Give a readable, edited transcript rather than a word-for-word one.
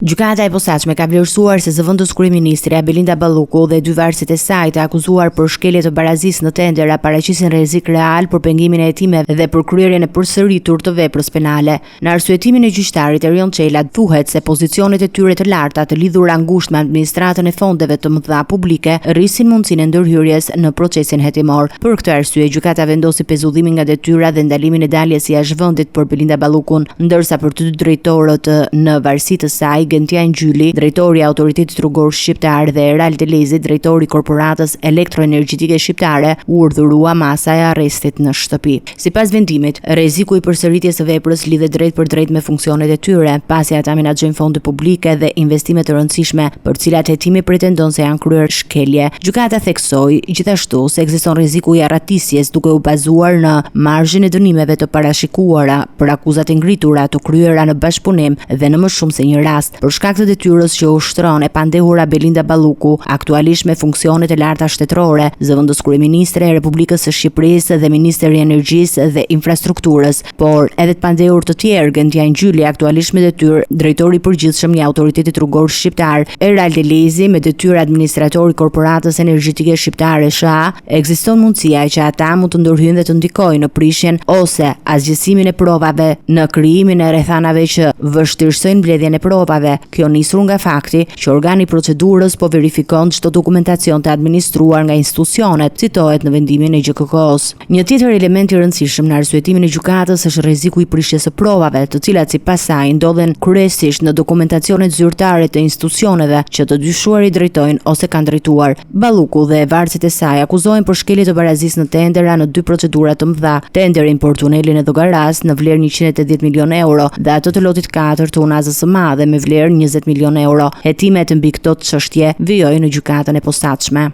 Gjykata e Posaçme ka vlerësuar se zëvendëskryeministrja Belinda Balluku dhe dy vartësit e saj të akuzuar për shkelje të barazisë në tendera paraqesin rrezik real për pengimin e hetimeve dhe për kryerjen e përsëritur të veprës penale. Në arsyetimin e gjyqtarit Erion Çela thuhet se pozicionet e tyre të larta të lidhura ngushtë me administratën e fondeve të mëdha publike rrisin mundësinë e ndërhyrjes në procesin hetimor. Për këtë arsye, gjykata vendosi pezullimin nga detyra dhe ndalimin e daljes jashtë vendit për Belinda Ballukun, ndërsa për të dy drejtorët në varësi të saj, Gentian Gjyli, drejtor i Autoritetit Rrugor Shqiptar dhe Erald Elezi, drejtor i Korporatës Elektroenergjetike Shqiptare, u urdhërua masa e arrestit në shtëpi. Sipas vendimit, rreziku i përsëritjes së veprës lidhet drejtpërdrejt me funksionet e tyre, pasi ata menaxhojnë fonde publike dhe investime të rëndësishme, për të cilat hetimi pretendon se janë kryer shkelje. Gjykata theksoi gjithashtu se ekziston rreziku i arratisjes duke u bazuar në marzhin e dënimeve të parashikuara për akuzat e ngritura të kryera në bashkëpunim dhe në më shumë se një rast, për shkak të detyrës që ushtron e pandehura Belinda Balluku, aktualisht me funksione të larta shtetërore, zëvendëskryeministre e Republikës së Shqipërisë dhe ministër i Energjisë dhe Infrastrukturës, por edhe të pandehur të tjerë, Gentian Gjyli, aktualisht me detyrë drejtor i përgjithshëm i Autoritetit Rrugor Shqiptar, Erald Elezi me detyrë administrator i Korporatës Energjetike Shqiptare SHA, ekziston mundësia që ata mund të ndërhyjnë dhe të ndikojnë në prishjen ose asgjësimin e provave, në krijimin e rrethanave që vështirësojnë mbledhjen e provave, kjo nisur nga fakti që organi i procedurës po verifikon çdo dokumentacion të administruar nga institucionet, citohet në vendimin e GJKKO-së. Një tjetër element i rëndësishëm në arsyetimin e gjykatës është rreziku i prishjes së provave, të cilat sipas saj ndodhen kryesisht në dokumentacionet zyrtare të institucioneve që të dyshuarit drejtojnë ose kanë drejtuar. Balluku dhe vartësit e saj akuzohen për shkelje të barazisë në tendera në dy procedura të mëdha, tenderin për tunelin e Llogarasë në vlerë 180 milionë euro dhe atë të lotit 4 të Unazës së Madhe me vlerë 20 milionë euro. Hetimet mbi këto çështje vijojnë në gjykatën e posaçme.